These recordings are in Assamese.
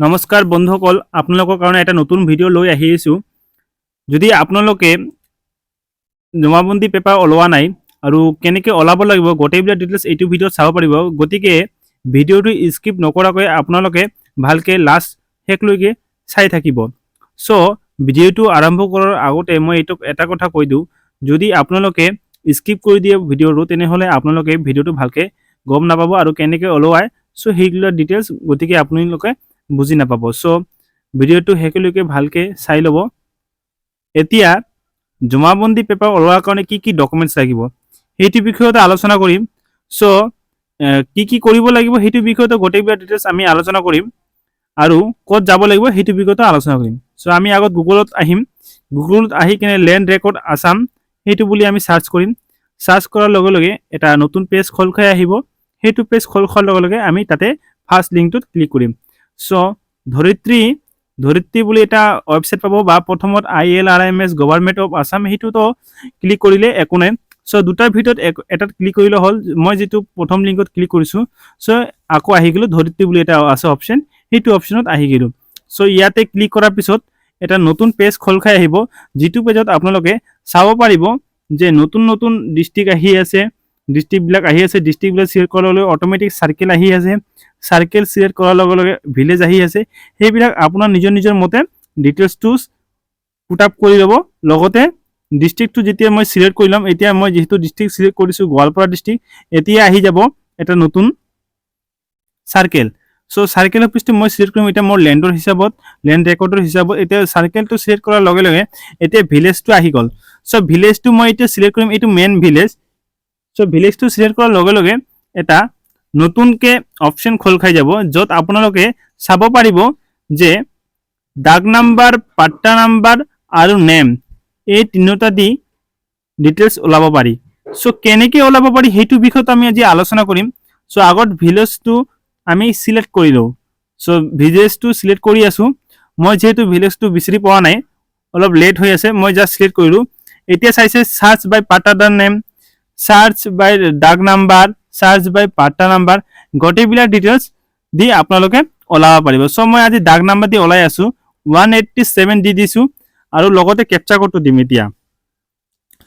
নমস্কাৰ বন্ধুসকল, আপোনালোকৰ কাৰণে এটা নতুন ভিডিঅ' লৈ আহি আছোঁ। যদি আপোনালোকে জমাবন্দী পেপাৰ ওলোৱা নাই আৰু কেনেকৈ ওলাব লাগিব, গোটেইবিলাক ডিটেইলছ এইটো ভিডিঅ'ত চাব পাৰিব। গতিকে ভিডিঅ'টো স্কিপ নকৰাকৈ আপোনালোকে ভালকৈ লাষ্ট শেষলৈকে চাই থাকিব। চ' ভিডিঅ'টো আৰম্ভ কৰাৰ আগতে মই এইটোক এটা কথা কৈ দিওঁ, যদি আপোনালোকে স্কিপ কৰি দিয়ে ভিডিঅ'টো, তেনেহ'লে আপোনালোকে ভিডিঅ'টো ভালকৈ গম নাপাব আৰু কেনেকৈ ওলোৱাই, চ' সেইবিলাক ডিটেইলছ গতিকে আপোনালোকে বুজি নাপাব। চ' ভিডিঅ'টো শেষলৈকে ভালকৈ চাই ল'ব। এতিয়া জমাবন্দী পেপাৰ ওলোৱাৰ কাৰণে কি কি ডকুমেণ্টছ লাগিব, সেইটো বিষয়তে আলোচনা কৰিম। চ' কি কি কৰিব লাগিব, সেইটো বিষয়তে গোটেইবিলাক ডিটেইলছ আমি আলোচনা কৰিম আৰু ক'ত যাব লাগিব, সেইটো বিষয়তে আলোচনা কৰিম। চ' আমি আগত গুগলত আহিম। গুগলত আহি কিনে লেণ্ড ৰেকৰ্ড আছাম সেইটো বুলি আমি চাৰ্চ কৰিম। চাৰ্চ কৰাৰ লগে লগে এটা নতুন পেজ খোল খাই আহিব। সেইটো পেজ খোল খোৱাৰ লগে লগে আমি তাতে ফাৰ্ষ্ট লিংকটোত ক্লিক কৰিম। চ' ধৰিত্ৰী ধৰিত্ৰী বুলি এটা ৱেবছাইট পাব বা প্ৰথমত ILRMS Government of Assam, সেইটোতো ক্লিক কৰিলে একো নাই। চ' দুটাৰ ভিতৰত এটাত ক্লিক কৰিলে হ'ল। মই যিটো প্ৰথম লিংকত ক্লিক কৰিছোঁ, চ' আকৌ আহি গ'লোঁ, ধৰিত্ৰী বুলি এটা আছে অপশ্যন, সেইটো অপশ্যনত আহি গ'লোঁ। চ' ইয়াতে ক্লিক কৰাৰ পিছত এটা নতুন পেজ খোল খাই আহিব, যিটো পেজত আপোনালোকে চাব পাৰিব যে নতুন নতুন ডিষ্ট্ৰিক্ট আহি আছে, ডিষ্ট্ৰিক্টবিলাক আহি আছে। ডিষ্ট্ৰিক্টবিলাক চিলেক্ট কৰাৰ লগে লগে অট'মেটিক চাৰ্কেল আহি আছে। চাৰ্কেল চিলেক্ট কৰাৰ লগে লগে ভিলেজ আহি আছে। সেইবিলাক আপোনাৰ নিজৰ নিজৰ মতে ডিটেইলছটো পুট আপ কৰি ল'ব। লগতে ডিষ্ট্ৰিক্টটো যেতিয়া মই চিলেক্ট কৰি ল'ম, এতিয়া মই যিহেতু ডিষ্ট্ৰিক্ট চিলেক্ট কৰিছোঁ গোৱালপাৰা ডিষ্ট্ৰিক্ট, এতিয়া আহি যাব এটা নতুন চাৰ্কেল। চ' চাৰ্কেল অফিচটো মই চিলেক্ট কৰিম এতিয়া মোৰ লেণ্ডৰ হিচাপত, লেণ্ড ৰেকৰ্ডৰ হিচাপত। এতিয়া চাৰ্কেলটো চিলেক্ট কৰাৰ লগে লগে এতিয়া ভিলেজটো আহি গ'ল। চ' ভিলেজটো মই এতিয়া চিলেক্ট কৰিম, এইটো মেইন ভিলেজ। চ' ভিলেজটো চিলেক্ট কৰাৰ লগে লগে এটা নতুনকৈ অপশ্যন খোল খাই যাব, য'ত আপোনালোকে চাব পাৰিব যে দাগ নাম্বাৰ, পাট্টা নাম্বাৰ আৰু নেম, এই তিনিওটা দি ডিটেইলছ ওলাব পাৰি। চ' কেনেকৈ ওলাব পাৰি, সেইটো বিষয়ত আমি আজি আলোচনা কৰিম। চ' আগত ভিলেজটো আমি চিলেক্ট কৰি লওঁ। চ' ভিলেজটো চিলেক্ট কৰি আছোঁ। মই যিহেতু ভিলেজটো বিচাৰি পোৱা নাই, অলপ লেট হৈ আছে, মই জাষ্ট চিলেক্ট কৰিলোঁ। এতিয়া চাইছে চাৰ্চ বাই পাট্টাদাৰ নেম, চাৰ্চ বাই দাগ নাম্বাৰ, চাৰ্চ বাই পাট্টা নাম্বাৰ, গোটেইবিলাক ডিটেইলছ দি আপোনালোকে ওলাব পাৰিব। চ' মই আজি দাগ নাম্বাৰ দি ওলাই আছোঁ। 187 দি দিছোঁ আৰু লগতে কেপচা কোডটো দিম এতিয়া।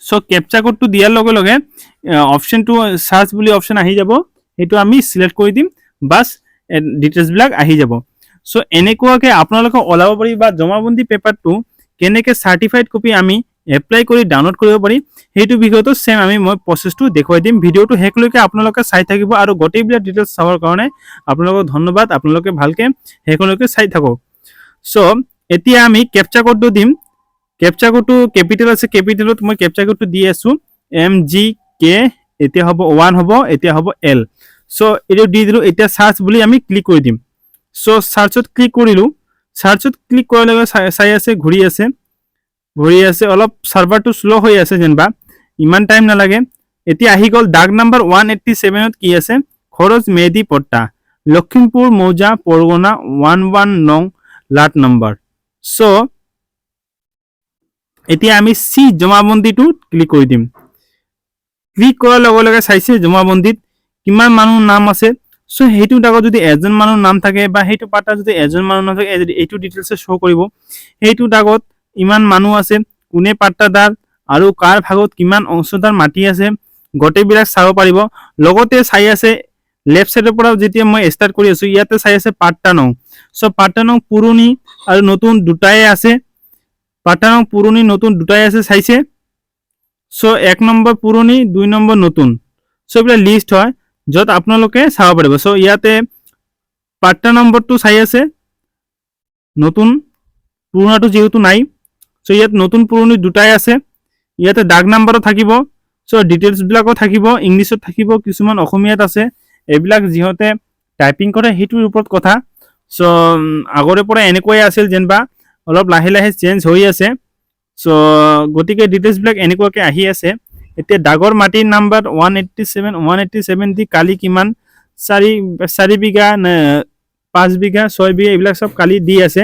চ' কেপচা কোডটো দিয়াৰ লগে লগে অপশ্যনটো চাৰ্চ বুলি অপশ্যন আহি যাব। সেইটো আমি চিলেক্ট কৰি দিম, বাছ, ডিটেইলছবিলাক আহি যাব। চ' এনেকুৱাকৈ আপোনালোকে ওলাব পাৰি বা জমাবন্দী পেপাৰটো কেনেকৈ চাৰ্টিফাইড কপি আমি এপ্লাই কৰি ডাউনলোড কৰিব পাৰি, সেইটো বিষয়টো ছেম আমি মই প্ৰচেছটো দেখুৱাই দিম। ভিডিঅ'টো শেষলৈকে আপোনালোকে চাই থাকিব আৰু গোটেইবিলাক ডিটেইলছ চাবৰ কাৰণে আপোনালোকক ধন্যবাদ। আপোনালোকে ভালকৈ শেষলৈকে চাই থাকক। চ' এতিয়া আমি কেপচা কোডটো দিম। কেপচা কোডটো কেপিটেল আছে, কেপিটেলত মই কেপচা কোডটো দি আছোঁ, MGK, এতিয়া হ'ব ওৱান হ'ব, এতিয়া হ'ব এল। চ' এইটো দি দিলোঁ। এতিয়া চাৰ্চ বুলি আমি ক্লিক কৰি দিম। চ' চাৰ্চত ক্লিক কৰিলোঁ। চাৰ্চত ক্লিক কৰাৰ লগে চাই চাই আছে, ঘূৰি আছে, ঘূৰি আছে। অলপ চাৰ্ভাৰটো শ্ল' হৈ আছে যেনিবা, ইমান টাইম নালাগে। এতিয়া আহি গ'ল দাগ নাম্বাৰ 187ত কি আছে? খৰচ মেদি পট্টা, লখিমপুৰ মৌজা পৰগনা, 11 নং লাট নম্বৰ। চ' এতিয়া আমি চি জমাবন্দীটো ক্লিক কৰি দিম। ক্লিক কৰাৰ লগে লগে চাইছে জমাবন্দীত কিমান মানুহৰ নাম আছে। চ' সেইটো দাগত যদি এজন মানুহৰ নাম থাকে বা সেইটো পাট্টা যদি এজন মানুহ নাথাকে, এইটো ডিটেইলছে শ্ব' কৰিব। সেইটো দাগত ইমান মানুহ আছে, কোনে পাট্টাদাৰ আৰু কাৰ ভাগত কিমান অংশদাৰ মাটি আছে, গোটেইবিলাক চাব পাৰিব। লগতে চাই আছে, লেফ্ট চাইডৰ পৰা যেতিয়া মই ষ্টাৰ্ট কৰি আছো, ইয়াতে চাই আছে পাট্টা নং। চ' পাট্টা নং পুৰণি আৰু নতুন দুটাই আছে। পাট্টা নং পুৰণি নতুন দুটাই আছে, চাইছে। চ' 1 নম্বৰ পুৰণি, 2 নম্বৰ নতুন। চ' এইবিলাক লিষ্ট হয়, য'ত আপোনালোকে চাব পাৰিব। চ' ইয়াতে পাট্টা নম্বৰটো চাই আছে, নতুন পুৰণাটো যিহেতু নাই। চ' ইয়াত নতুন পুৰণি দুটাই আছে। ইয়াতে দাগ নাম্বাৰো থাকিব। চ' ডিটেইলছবিলাকো থাকিব, ইংলিছত থাকিব, কিছুমান অসমীয়াত আছে। এইবিলাক যিহঁতে টাইপিং কৰে, সেইটোৰ ওপৰত কথা। চ' আগৰে পৰা এনেকুৱাই আছিল যেনিবা, অলপ লাহে লাহে চেঞ্জ হৈ আছে। চ' গতিকে ডিটেইলছবিলাক এনেকুৱাকৈ আহি আছে। এতিয়া দাগৰ মাটিৰ নাম্বাৰ 187, 187 দি কালি কিমান, চাৰি 4 বিঘা নে 5 বিঘা, 6 বিঘা, এইবিলাক চব কালি দি আছে।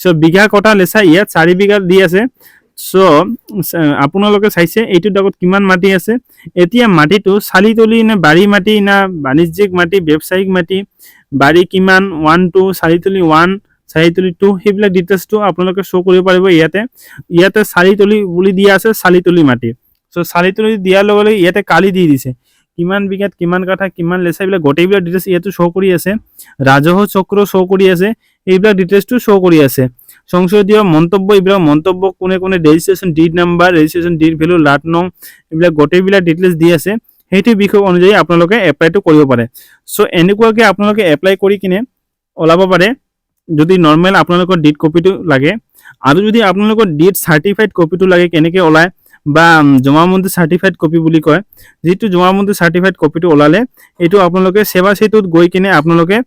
চ' বিঘা কটা লেচা ইয়াত 4 বিঘা দি আছে। চ' আপোনালোকে চাইছে এইটো দাগত কিমান মাটি আছে। এতিয়া মাটিটো চালি তলি নে বাৰী মাটি না বাণিজ্যিক মাটি, ব্যৱসায়িক মাটি, বাৰী কিমান, 1 2, চালি তলি 1 চাৰিতলি টু, সেইবিলাক ডিটেইলছটো আপোনালোকে শ্ব' কৰিব পাৰিব ইয়াতে। ইয়াতে চাৰিতলি বুলি দিয়া আছে, চাৰিতলি মাটি। চ' চাৰিতলি দিয়াৰ লগে লগে ইয়াতে কালি দি দিছে, কিমান বিঘাত, কিমান কাঠা, কিমান লেচা, এইবিলাক গোটেইবিলাক ডিটেইলছ ইয়াতো শ্ব' কৰি আছে। ৰাজহ চক্ৰ শ্ব' কৰি আছে, এইবিলাক ডিটেইলছটো শ্ব' কৰি আছে। সংসদীয় মন্তব্য, এইবিলাক মন্তব্য কোনে কোনে, registration did number, registration did value, লাট নং, এইবিলাক গোটেইবিলাক ডিটেইলছ দি আছে। সেইটো বিষয় অনুযায়ী আপোনালোকে এপ্লাইটো কৰিব পাৰে। চ' এনেকুৱাকৈ আপোনালোকে এপ্লাই কৰি কিনে ওলাব পাৰে, যদি নৰ্মেল আপোনালোকৰ did কপিটো লাগে। আৰু যদি আপোনালোকৰ did certified কপিটো লাগে, কেনেকৈ ওলায় বা জমাবন্দী চাৰ্টিফাইড কপি বুলি কয়, যিটো জমাবন্দী চাৰ্টিফাইড কপিটো ওলালে, এইটো আপোনালোকে সেৱা সেতুত গৈ কিনে আপোনালোকে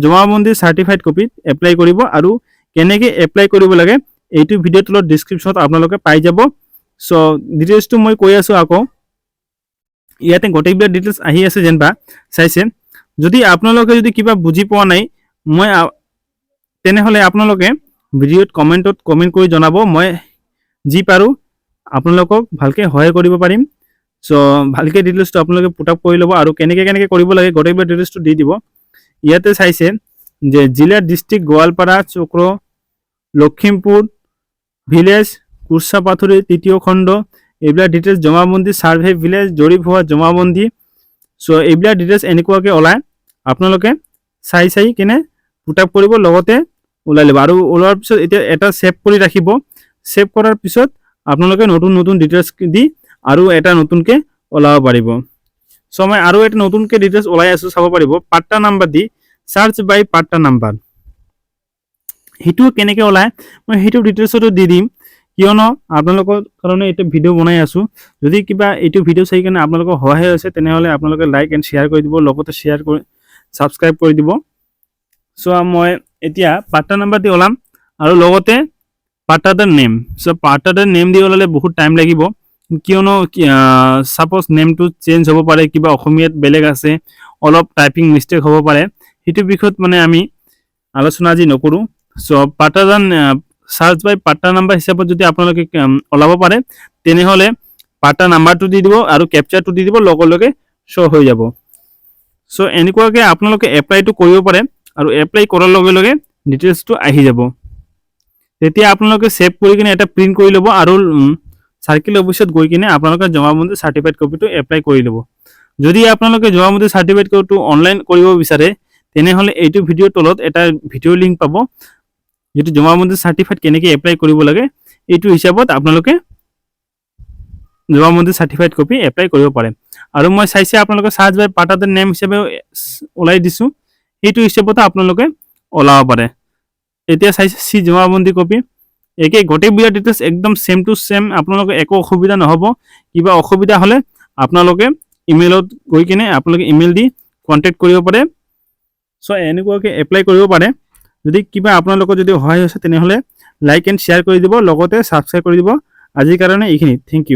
জমাবন্দী চাৰ্টিফাইড কপিত এপ্লাই কৰিব। আৰু কেনেকৈ এপ্লাই কৰিব লাগে, এইটো ভিডিঅ' তলত ডিছক্ৰিপশ্যনত আপোনালোকে পাই যাব। চ' ডিটেইলছটো মই কৈ আছোঁ আকৌ, ইয়াতে গোটেইবিলাক ডিটেইলছ আহি আছে যেনিবা চাইছে। যদি আপোনালোকে যদি কিবা বুজি পোৱা নাই মই তেনেহ'লে আপোনালোকে ভিডিঅ'ত কমেণ্টত কমেণ্ট কৰি জনাব। মই যি পাৰোঁ আপোনালোকক ভালকৈ সহায় কৰিব পাৰিম। চ' ভালকৈ ডিটেইলছটো আপোনালোকে পুট আপ কৰি ল'ব আৰু কেনেকৈ কেনেকৈ কৰিব লাগে, গোটেইবিলাক ডিটেইলছটো দি দিব। ইয়াতে চাইছে যে জিলা ডিষ্ট্ৰিক্ট গোৱালপাৰা, চক্ৰ লখিমপুৰ, ভিলেজ কুৰ্চাপাথুৰি, তৃতীয় খণ্ড, এইবিলাক ডিটেইলছ, জমাবন্দী ছাৰ্ভে ভিলেজ, জৰীপ হোৱা জমাবন্দী। চ' এইবিলাক ডিটেইলছ এনেকুৱাকৈ ওলায়। আপোনালোকে চাই চাই কেনে পুট আপ কৰিব, লগতে ওলাই ল'ব। আৰু ওলোৱাৰ পিছত এতিয়া এটা ছেভ কৰি ৰাখিব। ছেভ কৰাৰ পিছত আপোনালোকে নতুন নতুন ডিটেইলছ দি আৰু এটা নতুনকৈ ওলাব পাৰিব। চ' মই আৰু এটা নতুনকৈ ডিটেইলছ ওলাই আছোঁ, চাব পাৰিব। পাট্টা নাম্বাৰ দি, চাৰ্চ বাই পাট্টা নাম্বাৰ, সেইটো কেনেকৈ ওলায় মই সেইটো ডিটেইলছতো দি দিম। কিয়নো আপোনালোকৰ কাৰণে এইটো ভিডিঅ' বনাই আছোঁ। যদি কিবা এইটো ভিডিঅ' চাই কিনে আপোনালোকৰ সহায় হৈছে, তেনেহ'লে আপোনালোকে লাইক এণ্ড শ্বেয়াৰ কৰি দিব, লগতে শ্বেয়াৰ কৰি ছাবস্ক্ৰাইব কৰি দিব। চ' মই এতিয়া পাট্টা নাম্বাৰ দি ওলাম আৰু লগতে পাট্টাদাৰ নেম। চ' পাট্টাদাৰ নেম দি ওলালে বহুত টাইম লাগিব, কিয়নো ছাপ'জ নেমটো চেঞ্জ হ'ব পাৰে, কিবা অসমীয়াত বেলেগ আছে, অলপ টাইপিং মিষ্টেক হ'ব পাৰে। সেইটো বিষয়ত মানে আমি আলোচনা আজি নকৰোঁ। চ' পাট্টাদাৰ চাৰ্চ বাই পাট্টা নাম্বাৰ হিচাপত যদি আপোনালোকে ওলাব পাৰে, তেনেহ'লে পাট্টা নাম্বাৰটো দি দিব আৰু কেপচাৰটো দি দিব, লগে লগে শ্ব' হৈ যাব। চ' এনেকুৱাকৈ আপোনালোকে এপ্লাইটো কৰিব পাৰে আৰু এপ্লাই কৰাৰ লগে লগে ডিটেইলছটো আহি যাব। তেতিয়া আপোনালোকে ছেভ কৰি কিনে এটা প্ৰিণ্ট কৰি ল'ব আৰু চাৰ্কিল অফিচত গৈ কিনে আপোনালোকে জমাবন্দী চাৰ্টিফাইড কপিটো এপ্লাই কৰি ল'ব। যদি আপোনালোকে জমাবন্দী চাৰ্টিফাইড কপিটো অনলাইন কৰিব বিচাৰে, তেনেহ'লে এইটো ভিডিঅ'ৰ তলত এটা ভিডিঅ' লিংক পাব, যিটো জমাবন্দী চাৰ্টিফাইড কেনেকৈ এপ্লাই কৰিব লাগে, এইটো হিচাপত আপোনালোকে জমাবন্দী চাৰ্টিফাইড কপি এপ্লাই কৰিব পাৰে। আৰু মই চাইছে আপোনালোকে চাৰ্চ বাই পাটাদাৰ নেম হিচাপে ওলাই দিছোঁ, সেইটো হিচাপতো আপোনালোকে ওলাব পাৰে। এতিয়া চাইছে চি জমাবন্দী কপি, একে গোটেইবিলাক ডিটেইলছ একদম ছেম টু ছেম। আপোনালোকে একো অসুবিধা নহ'ব। কিবা অসুবিধা হ'লে আপোনালোকে ইমেইলত গৈ কিনে আপোনালোকে ইমেইল দি কণ্টেক্ট কৰিব পাৰে। চ' এনেকুৱাকৈ এপ্লাই কৰিব পাৰে। যদি কিবা আপোনালোকৰ যদি সহায় হৈছে, তেনেহ'লে লাইক এণ্ড শ্বেয়াৰ কৰি দিব, লগতে ছাবস্ক্ৰাইব কৰি দিব। আজিৰ কাৰণে এইখিনি। Thank U.